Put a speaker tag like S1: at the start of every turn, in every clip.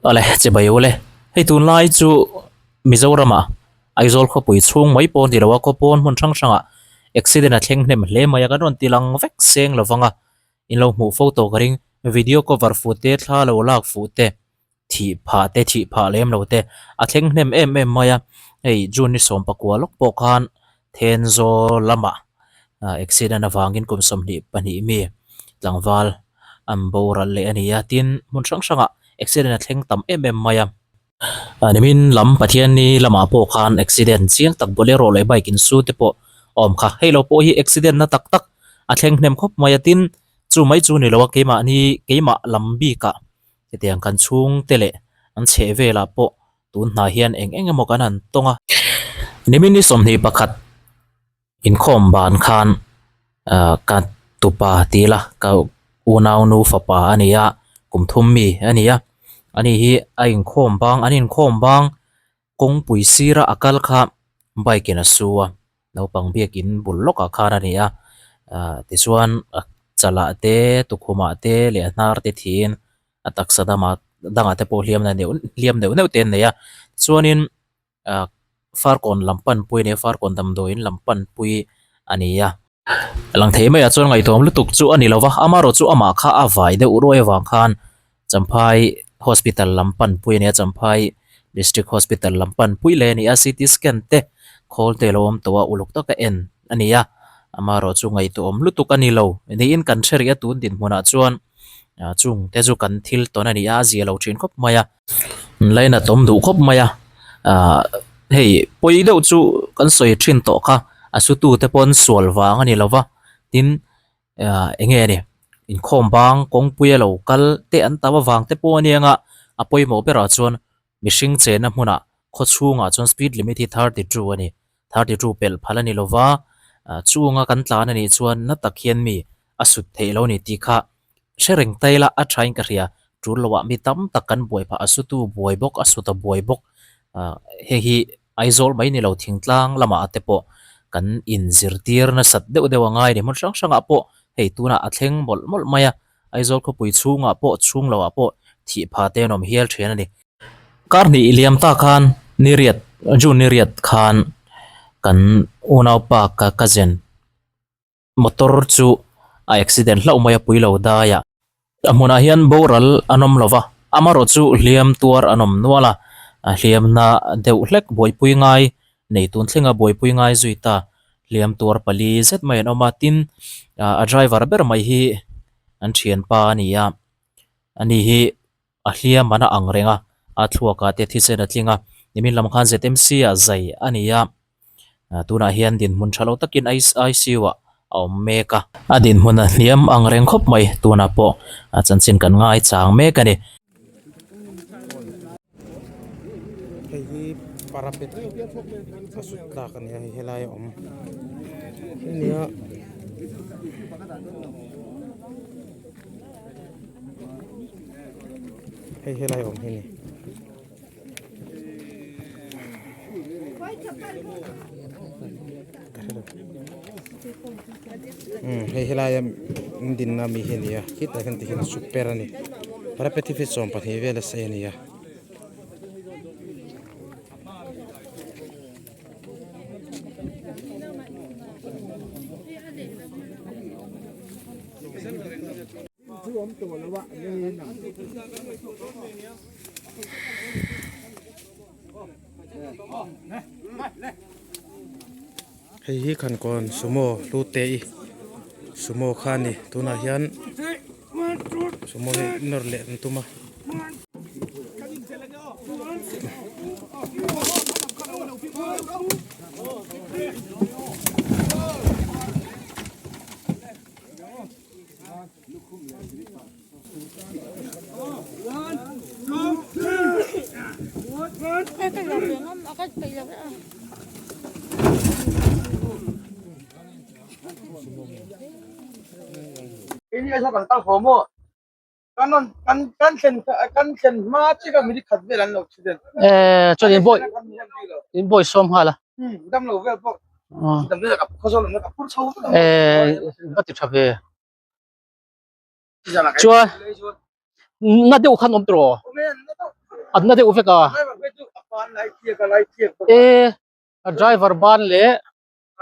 S1: Awle chibai ule hei tunlai chu Mizoramah Aizawl khawpui chhung mai pawh ni lo a khawpawn hmun hrang hrangah accident a thleng hnem hle mai a kan rawn ti lang vek seng lo vang a in lo hmuh fo tawh ka ring video cover fuh te thla lo lak fuh te thih phah te thih phah lem lo te a thleng hnem em em mai a hei June ni sawm pakua lawk pawh khan Thenzawl lamah accident avangin kum 22 mi tlangval an boral leh a ni a, tin hmun hrang hrangah accident a thleng tam em em mai a. Nimin lam Pathianni lamah pawh khan accident chiang tak Bolero leh bike insu te pawh a awm kha. Hei lo pawh hi accident na tak tak a thleng hnem khawp mai a, tin chu mai chu ni lo a keimahni keimah lam bikah hetiang kan chhungte leh an chhehvelah pawh Tun hnai hian eng eng emaw kan han tawng a. Nimin ni 21 inkhawm ban khan ah ka tupa ti ila ka unau nu fapa a ni a, kum thum mi a ni a. Ani hi a inkhawm bang an inkhawm bang kawngpui sira a kal kha bike in a su a, naupang biakin bul lawkah khan a ni a. Ah tichuan a chalah te tukhumah te leh a hnar te thiin a taksa dama dangah te pawh hliam na neuh hliam neuh neuh te an nei a chuanin ah farkawn lam panpui a ni a farkawn damdawiin lam panpui a ni a lang thei maiah chuan ngaihtuam lutuk chu a ni lo va amaherawh chu amah kha a vai deuh ruai avang khan Champhai hospital lam panpui a ni a Champhai district hospital lam panpui leh a ni a C T scan te khawl te a lo awm tawh a uluk taka en a ni a amaherawh chu ngaihtuahawm lutuk a ni lo niin kan hre rih a tun dinhmunah chuan. ah chung te chu kan thil tawn a ni a a zia lo thin khawp mai a lainat awm duh khawp mai a ah hei pawi deuh chu kan sawi thin tawh kha a su tu te pawn sual vang a ni lo va tin ah eng nge ni inkhawm bang kawngpui a lo kal te an tam avang te pawh a nia nga a pawimawh berah chuan mihring chenna hmunah khaw chhungah chuan speed limit hi 32 a ni 32 pelh phal a ni lo va ah chunga kan tlan a nih chuan na tak hian mi a sut theih lo a ni tih kha hre reng ta ila a thain ka hria tul loah mi tam tak kan buai phah a sutu buai bawk a suta buai bawk ah hei hi Aizawl mai ni lo thingtlang lamah te pawh kan inzirtir nasat deuh deuh a ngai a ni hmun hrang hrangah pawh hei tunah a thleng mawlh mawlh mai a Aizawl khawpui chhungah pawh chhung loah pawh thih pha te an awm hial thin a ni. Kar hnih liam ta khan niriat June niriat khan kan unaupa ka cousin motor chu a accident hlauh mai a pui lo dai a. A hmunah hian boral an awm lo va, amaherawh chu hliam tuar an awm nual a, a hliamna deuh hlek buaipui ngai nei tun thlenga buaipui ngai zui ta hliam tuar pali zet mai an awm a, tin a driver ber mai hi an thianpa a ni a, ani hi a hliam an a ang reng a, a thluakah te thisen a tling a, nimin lam khan ZMC ah zai a ni a, tunah hian dinhmun tha lo takin ICU ah a awm mek a. A dinhmun a hniam ang reng khawp mai tunah pawh a chanchin kan ngai chang mek a ni.
S2: Hei hi parapet a sut tlak a ni a hei helai a awm ania. Hei helai awm hi ni. Hei helai a in dinna mi hi a ni a khitah hian tikhian a suk per a ni parapet hi feet 12 vel a sei a ni a. Hei hi khankawn sumo lu te i sumo kha a ni tunah hian sumo hi nawr leh an tum a.
S3: Chuan in bawi in bawi sawm nghal a va ti tha ve chuan na deuh khan awm tawh. A na deuh vek a. E a driver ban leh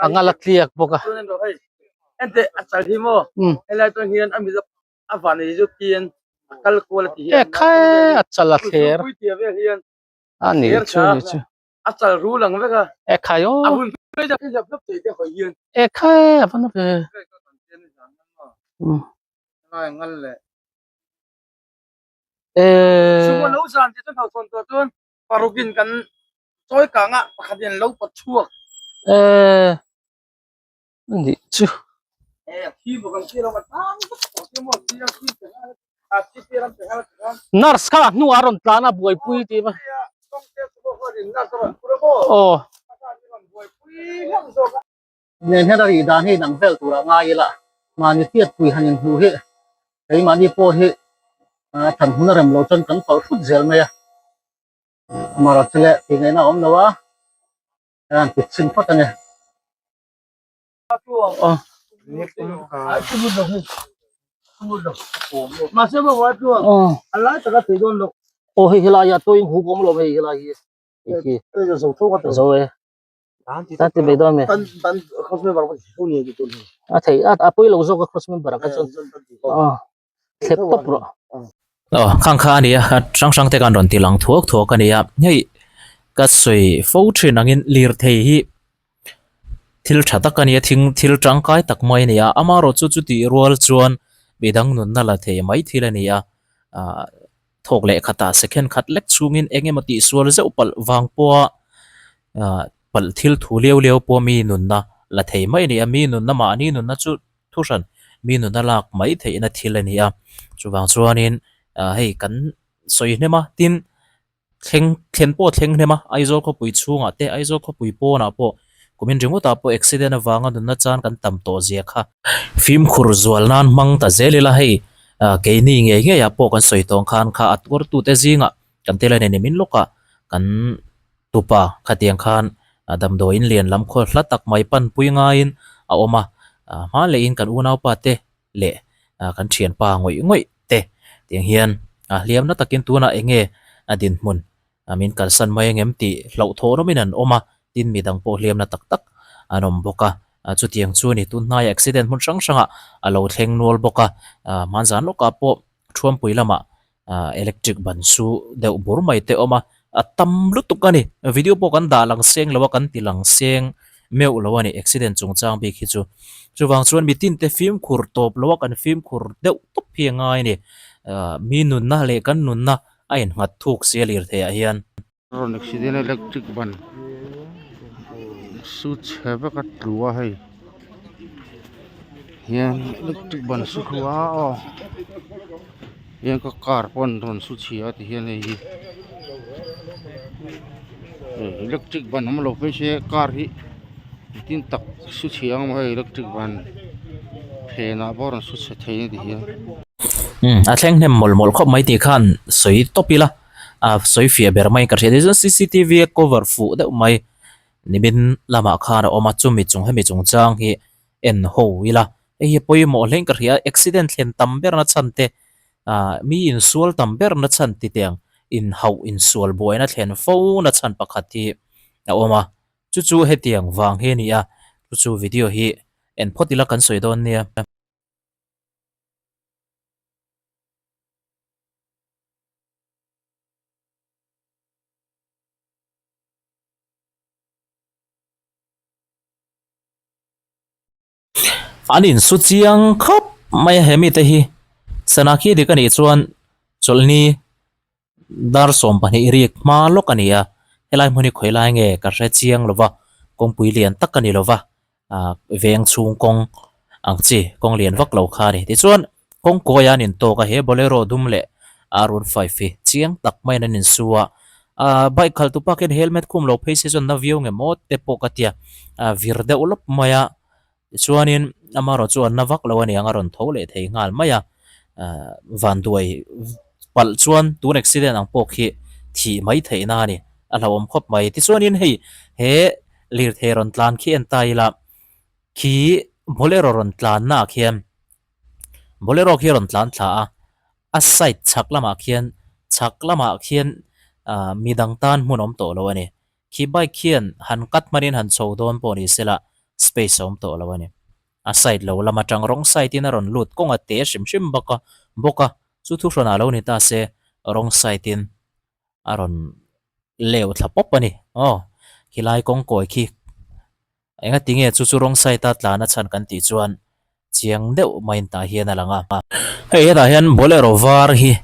S3: a ngal a tliak bawk a. E khai a chal a thler. A ni chu ni chu. E khai aw. E khai a va na ve. E ni chu. Nurse kha hnuah a rawn tlan a buaipui tih va. Aw. Nen hian a rih dan hi inang vel tur a ngai ila mahni hriatpui han inhmuh hi keimahni pawh hi than hun a rem lo chuan kan palh hrut zel mai a amaherawh chu le tih ngaihna a awm lo a a han kut chhin phawt a ni. Aw hei helai ah tawng huk awm lo hei helai hi hei hi zo e. Ta ti mai dawn mi. A thei a a pawi lo zawk a cross member ah kha chuan aw thlep tawp rawh.
S1: Aw khang kha a ni a hrang hrang te khan rawn ti lang thuak thuak a ni a hei ka sawi fo thin angin lirthei hi thil tha tak a ni a thing thil tangkai tak mai a ni a amaherawhchu chutih rual chuan midang nunna la thei mai thil a ni a ah. Thawk leh khatah second khat lek chhungin eng emaw tihsual zeuh palh vang pawha ah palh thil thu liau liau pawh mi nunna la thei mai a ni a, mi nunna mahni nunna chu thu hran mi nunna lak mai theihna thil a ni a, chuvang chuanin ah hei kan sawi hnem a, tin thleng thlen pawh thleng hnem a, Aizawl khawpui chhungah te Aizawl khawpui pawnah pawh kumin ringawtah pawh accident avanga nunna chan kan tam tawh zia kha fimkhur zual nan hmang ta zel ila hei. Ah keini ngei ngei ah pawh kan sawi tawng khan kha a tuartute zingah kan tel a ni nimin lawkah kan tupa khatiang khan damdawiin lian lam khaw hla tak mai panpui ngaiin a awm a, ah hma lehin kan unaupa te leh kan thianpa ngawih ngawih te tiang hian ah hliamna takin tunah eng nge a dinhmun min kalsan mai angem tih hlauhthawh rawmin an awm a, tin midang pawh hliamna tak tak an awm bawk a, chutiang chu a ni tunhnaia accident hmun hrang hrangah a lo thleng nual bawk a, hmanzan lawkah pawh Thuampui lamah electric ban su deuh bur mai te a awm a, a tam lutuk a ni, video pawh kan dah lang seng lo a kan ti lang seng meuh lo a ni accident chungchang bik hi chu, chuvang chuan mitin te fimkhur tawp lo a kan fimkhur deuh tawp hi a ngai a ni, mi nunna leh kan nunna a innghat thuk si a lirthei ah hian.
S2: Rawn accident electric ban su chhe vek a tlu a hei hian electric ban su tlu a aw hian ka car pawn rawn su chhia a ti hian hei hi electric ban awm lo phei se car hi engtin tak su chhia ang maw hei electric ban phenah pawh rawn su chhe thei a ti hian.
S1: Umm a thleng hnem mawlh mawlh khawp mai tih khan sawi tawp ila a sawi fiah ber mai ka hria tichuan cctv a cover fuh deuh mai nimin lamah khan a awm a chumi chung hemi chungchang hi en ho ila hei hi pawimawh hle in ka hria accident thlen tam ber na chhan te ah mi insual tam ber na chhan ti teng inhauh insual buaina thlen fo na chhan pakhat hi a awm a chu chu hetiang vang hi a ni a chu chu video hi en phawt ila kan sawi dawn nia. An insu chiang khawp mai a he mite hi sana khi dik a nih chuan chawlhni dar 12 rik hma lawk a ni a helai hmun hi khawi lai nge ka hre chiang lo va kawngpui lian tak a ni lo va ah veng chhung kawng ang chi kawng lian vak lo kha a ni tichuan kawng kawi a an intawk a he bolero dum leh R one five hi chiang tak maiin an insu a ah bike khalh tu pa khian helmet khum lo phei se chuan na viau nge maw te pawh ka tia ah vir deuh lawp mai a tichuanin amaherawh chu an na vak lo a niang a rawn tho leh thei nghal mai a ah vanduai palh chuan tun accident ang pawh khi thih mai theih na a ni a hlauhawm khawp mai tichuanin hei he Lirthei rawn tlan khi en ta ila khi bolero rawn tlan naah khian bolero khi rawn tlan thla a a side chhak lamah khian chhak lamah khian. ah midang tan hmun awm tawh lo a ni. Khi bike khian han cut hmanin han chho dawn pawh ni sela space a awm tawh lo a ni. A side lo lam atang rawng side in a rawn lut kawng a te hrim hrim bawk a bawk a, chu thu hrawn ah lo ni ta se rawng side in a rawn leu thla pawp a ni. Aw khilai kawng kawi khi Engati nge chu chu rawng side a tlan a chhan kan tih chuan chiang deuh maiin tah hian a lang a. Hei hetah hian bolero var hi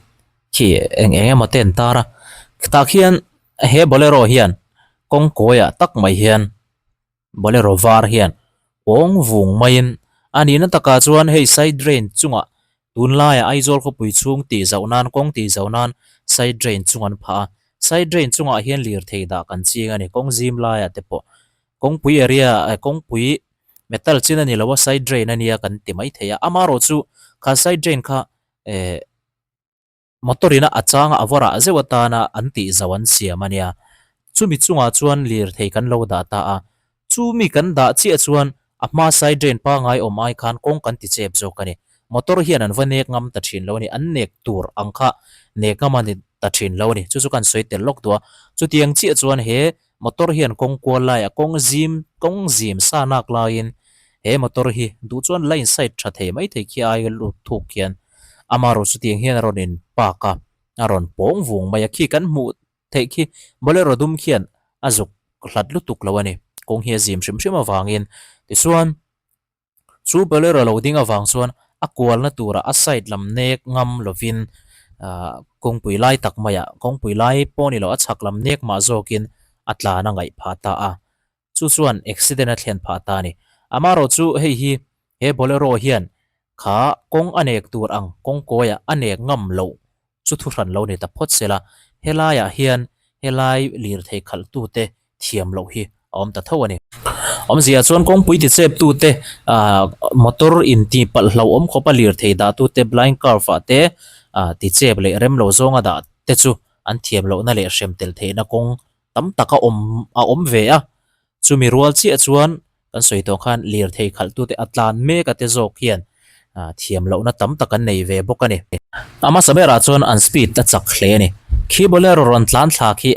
S1: khi eng eng emaw te an tar a, tah khian he bolero hian kawng kawiah tak mai hian bolero var hian kawng vung maiin a nihna takah chuan hei side drain chungah tunlaiah Aizawl khawpui chhung tih zauh nan kawng tih zauh nan side drain chung an phah a, side drain chungah hian lirthei dah kan ching a ni kawng zim laiah te pawh. Kawngpui area eh kawngpui metal chin a ni lo a side drain a nia kan ti mai thei a amaherawh chu kha side drain kha eh motor in a a chang a a va rah zeuh atana an tih zo an siam a nia chumi chungah chuan lirthei kan lo dah ta a chumi kan dah chiah chuan a hma side drain pangai awm ai khan kawng kan ti chep zawk a ni motor hian an va nek ngam ta thin lo a ni an nek tur ang kha nek ngam a ni ta thin lo a ni chu chu kan sawi tel lawk duh a chutiang chiah chuan he Motor hian kawng kual laiah kawng zim kawng zim sa nak laiin he motor hi duh chuan line side tha thei mai thei khi aia lut thuk hian amaherawh chutiang hian a rawn in park a, a rawn pawng vung mai a khi kan hmuh theih khi bolero dum khian a zuk hlat lutuk lo a ni kawng hi a zim hrim hrim avangin tichuan Chu Bolero lo ding avang chuan a kualna turah a side lam nek ngam lovin ahh kawngpui lai tak maiah kawngpui lai pawh ni lo a chhak lam nek mah zawkin a tlan a ngaih phah ta a, chu chuan accident a thlen phah ta a ni. Amaherawh chu hei hi he Bolero hian kha kawng a nek tur ang kawngkawiah a nek ngam loh chu thu hran lo ni ta phawt sela, helaiah hian helai lirthei khalhtute thiam loh hi a awm ta tho a ni. Awmzia chuan kawngpui ticheptute ah motor inti palh hlauhawm khawpa lirthei dahtute blind curve ah te ah tichep leh rem lo zawnga dah te chu an thiam lohna leh hrem tel theihna kawng tam tak a awm a awm ve a. Chumi rual chiah chuan kan sawi tawh khan lirthei khalhtute a tlan mek a te zawk hian thiam lohna tam tak an nei ve bawk a ni. A hmasa berah chuan an speed a chak hle a ni. Khi Bolero rawn tlan thla khi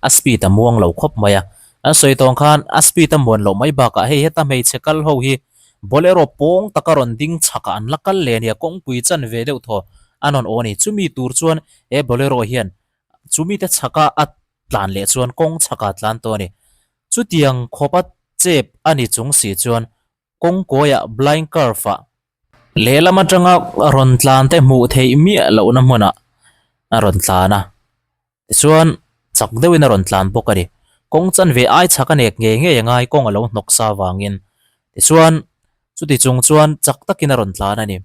S1: a speed a muang lo khawp mai a. An sawi tawng khan a speed a muan loh mai bakah hei heta hmeichhe kal ho hi Bolero pawng taka rawn ding chhakah an la kal leh a nia, kawngpui chan ve deuh thaw an rawn aw a ni. Chumi tur chuan he Bolero hian chumi te chhaka a tlan leh chuan kawng chhakah tlan tawh a ni. Chutiang khawpa chep a ni chung si chuan kawng kawiah blind curve ah lehlam atanga rawn tlan te hmuh theih miah lohna hmunah a rawn tlan a, tichuan chak deuhin a rawn tlan bawk a ni. Kawng chanve ai chhak a nek ngei ngei a ngai kawng a lo hnawk sa avangin tichuan chuti chung chuan chak takin a rawn tlan a ni.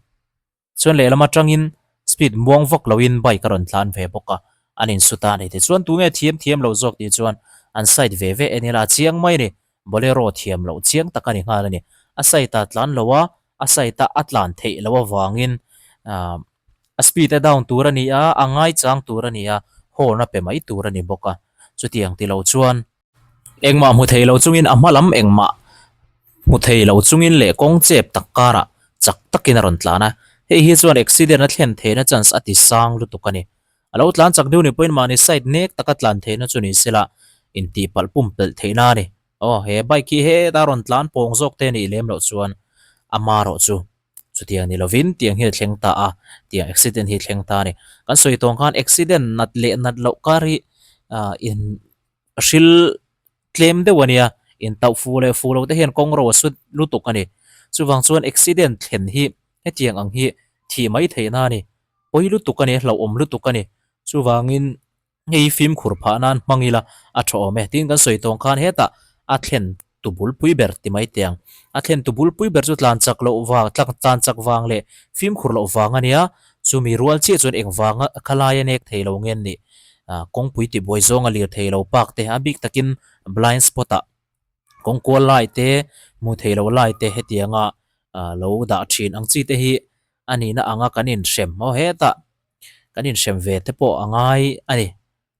S1: Chuan lehlam atangin speed muang vak loin bike a rawn tlan ve bawk a, an insu ta a ni. Tichuan tunge thiam thiam lo zawk tih chuan an side ve ve en ila a chiang mai a ni. Bolero thiam loh chiang tak a ni nghal a ni. A side a tlan lo a, a side a a tlan theih loh avangin ahh a speed a down tur a ni a, a ngaichang tur a ni a, horn a pe mai tur a ni bawk a. Chutiang ti lo chuan. Engmah hmu thei lo chungin a hma lam engmah hmu thei lo chungin leh kawng chep tak karah chak takin a rawn tlan a, hei hi chuan accident a thlen theihna chance a ti sang lutuk a ni. A lo tlan chak deuh ni pawhin mahni side nek taka tlan theihna chu ni sela intihpalh pumpelh theihna a ni. Aw he bike hi heta rawn tlan pawng zawk te nih lem loh chuan a marawh chu chutiang ni lovin tiang hi a thleng ta a, tiang accident hi a thleng ta a ni. Kan sawi tawng khan accident nat leh nat loh kar hi ah in hril tlem deuh a nia, intauh fu leh fu lo te hian kawng ro a sut lutuk a ni. Chuvang chuan accident thlen hi hetiang ang hi thih mai theihna a ni, pawi lutuk a ni, hlauhawm lutuk a ni. Chuvangin hei fimkhur phah nan hmang ila a tha awm e. Tin kan sawi tawng khan hetah a thlen tu bulpui ber ti mai teh ang. A thlen tu bulpui ber chu tlan chak loh vang, tlan chak vang leh fimkhur loh vang a nia. Chumi rual chiah chuan engvanga khalai a nek thei lo nge nih? Kawngpui tibuai zawnga lir thei lo park te a bik takin blind spot ah kawng kual lai te hmu thei lo lai te hetianga lo dah thin ang chi te hi a nihna anga kan inhrem maw hetah kan inhrem ve te pawh a ngai a ni.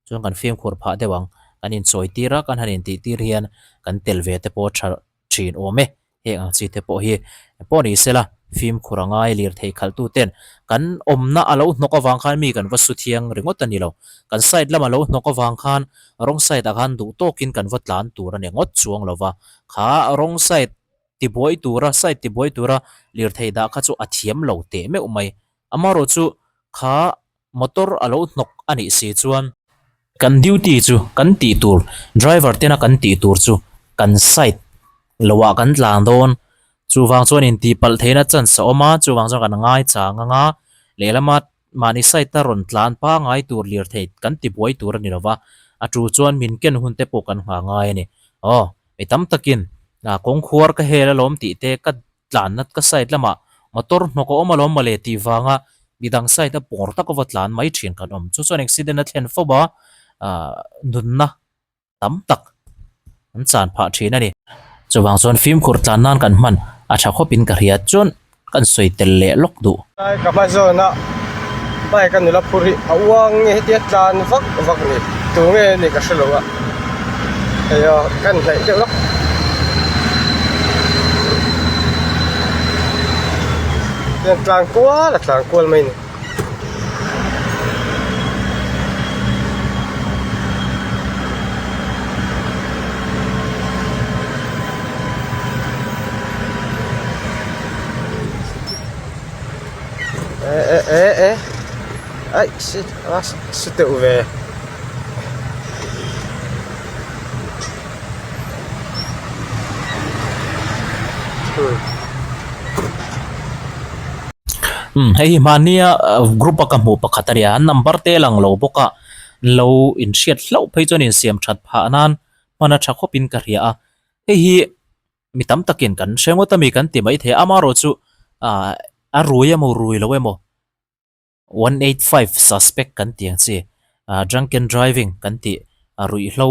S1: Chuan kan fimkhur phah deuh ang. Kan inchawi tir a, kan han intih tir hian kan tel ve te pawh tha thin awm e. Heng ang chi te pawh hi pawh ni sela. Fimkhur a ngai lirthei khalh tu ten kan awmna a lo hnawk avang khan mi kan va su thiang ringawt a ni lo. Kan side lama lo hnawk avang khan wrong side ah khan duh tawkin kan va tlan tur a ni ngawt chuang lo va. Kha wrong side tibuai tura side tibuai tura lirthei dah kha chu a thiam lo teh meuh mai. Amaherawhchu kha motor a lo hnawk a nih si chuan kan duty chu kan tih tur driver tena kan tih tur chu kan side loah kan tlan dawn chuvang chuan intihpalh theihna chance a awm a chuvang chuan kan ngai chang anga lehlama mahni side a rawn tlan pangai tur lirthei kan tibuai tur a ni lova a tul chuan min ken hun te pawh kan nghah ngai a ni aw mi tam takin kawngkhuar ka hel alawm tih te ka tlanna ka side lamah motor hnawk a awm alawm mawle tih vanga midang side a pawr tak ava tlan mai thin kan awm. Chu chuan accident a thlen fo a, ah nunna tam tak an chan phah thin a ni. Chuvang chuan fimkhur tlan nan kan hman a tha khawpin ka hria chuan kan sawi tel leh lawk duh.
S4: Lai ka hma zawn a bike a nula phur hi a uang nge hetia tlan vak vak ni tu nge ni ka hrelo a hei aw kan hnaih deuh lawk hian tlan kual a tlan kual mai a ni. Eh eh eh aih si a si teuh ve.
S1: Umm hei hi hmania group a ka hmuh pakhat a nia an number te lang lo bawk a lo inhriat hlauh phei chuan insiam that phah nan hman a tha khawp in ka hria a hei hi mi tam takin kan hre ngawt a mi kan ti maithei a amaherawhchu ah a rui emaw rui lo emaw 185 suspect kan tih ang chi ah drunken driving kan tih a ruihhlo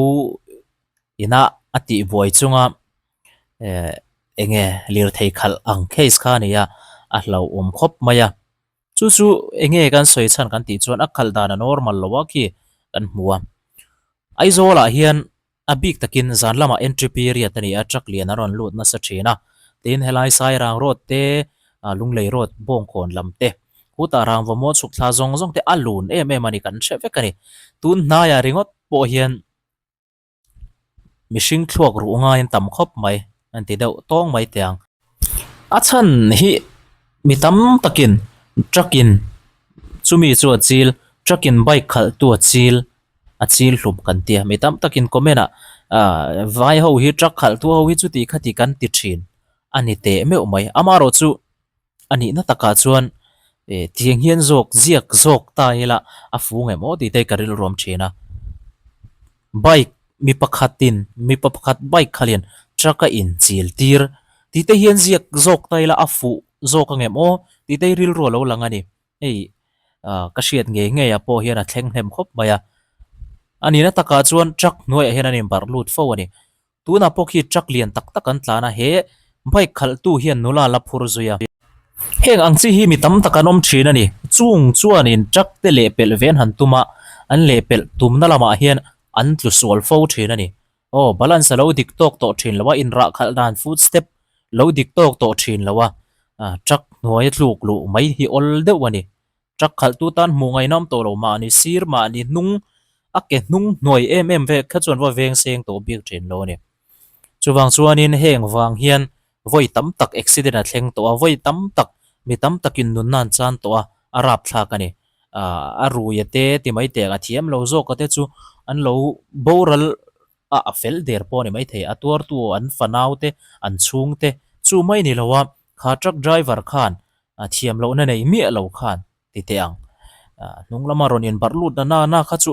S1: ina a tih buai chunga eh enge lirthei khalh ang case kha a ni a a hlauhawm khawp mai a chu chu enge kan sawi chhan kan tih chuan a khalh dan a normal lo a khi kan hmu a Aizawl ah hian A bik takin zan lamah entry period a ni a, truck lian a rawn lut nasa thin a. Tin, helai Sairang road te, Lunglei road, Bawngkawn lam te, khutah rangva maw chhuk thla zawng zawng te a lun em em a ni, kan hre vek a ni. Tun hnaiah ringawt pawh hian mihring thluak ruh ngaiin tam khawp mai an ti deuh tawng mai teh ang. A chhan hi mi tam takin truck in chumi chu a chil, truck in bike khalh tu a chil. a chil hlum kan tia mi tam takin comment ah ah vai ho hi truck khalh tu ho hi chuti khati kan ti thin a ni teh meuh mai amaherawh chu a nihna takah chuan eh tiang hian zawk ziak zawk ta ila a fu ngem aw tih te ka rilruam thin a bike mi pakhatin mipa pakhat bike khalhin truck a inchil tir tih te hian ziak zawk ta ila a fuh zawk ang em aw tih te hi rilru a lo lang a ni. Hei ah ka hriat ngei ngei ah pawh hian a thleng hnem khawp mai a, a nihna takah chuan truck hnuaiah hian an inbarh lut fo a ni. Tunah pawh khi truck lian tak tak an tlan a, he bike khalh tu hian nula la phur zui a. Heng ang chi hi mi tam tak an awm thin a ni. Chung chuanin truck te lehpelh ve an han tum a, an lehpelh tumna lamah hian an tlu sual fo thin a ni. Aw, balance a lo dik tawk tawh thin lo a, inrah khalh dan foot step lo dik tawk tawh thin lo a, truck hnuai a tluk luh mai hi awl deuh a ni. Truck khalh tu tan hmuh ngaihna awm tawh lo mahni sir mahni hnung a ke hnung hnuai em em vek kha chuan va veng seng tawh bik thin lo a ni. Chuvang chuanin heng vang hian vawi tam tak accident a thleng tawh a, vawi tam tak mi tam takin nunna an chan tawh a, a rapthlak a ni. A rui a te ti mai teh a thiam lo zawk a te chu an lo boral a a fel der pawh a ni maithei a tuartu an fanau te an chhung te chu mai ni lo a kha truck driver khan a thiam lohna nei miah lo khan ti teh ang hnung lama rawn inbarh lut na na kha chu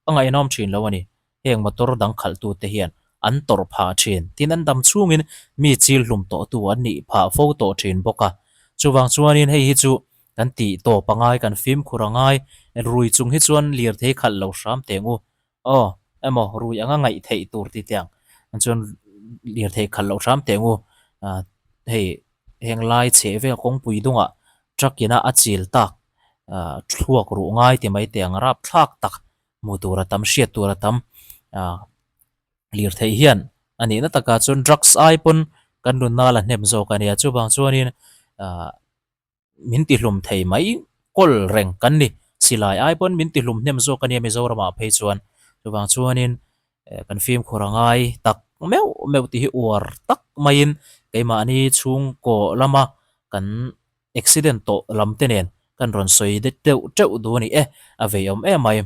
S1: a ngaihnawm thin lo a ni. Heng motor dang khalhtute hian an tawrh phah thin. Tin, an dam chhungin mi chil hlum tawhtu an nih phah fo tawh thin bawk a. Chuvang chuanin hei hi chu kan tih tawp a ngai, kan fimkhur a ngai. Rui chung hi chuan lirthei khalh lo hram teng u. Aw, emaw rui anga ngaih theih tur ti teh ang. Chuan lirthei khalh lo hram teng u. Hei heng lai chheh vel kawngpui dungah truck ina a chil tak thluak ruh ngai ti mai teh ang rapthlak tak. Hmuh tur a tam, hriat tur a tam. Ah lirtheih hian a nihna takah chuan drugs ai pawn kan nunna la hnem zawk a nia. Chuvang chuanin ah. min tihlum thei mai kawl reng kan ni. Silai ai pawn min tihlum hnem zawk a nia Mizoramah phei chuan. Chuvang chuanin kan fimkhur a ngai tak meuh meuh tih hi uar tak maiin keimahni chhungkaw lama kan accident tawh lam te nen kan rawn sawi deuh teuh duh a ni e, a veiawm em mai.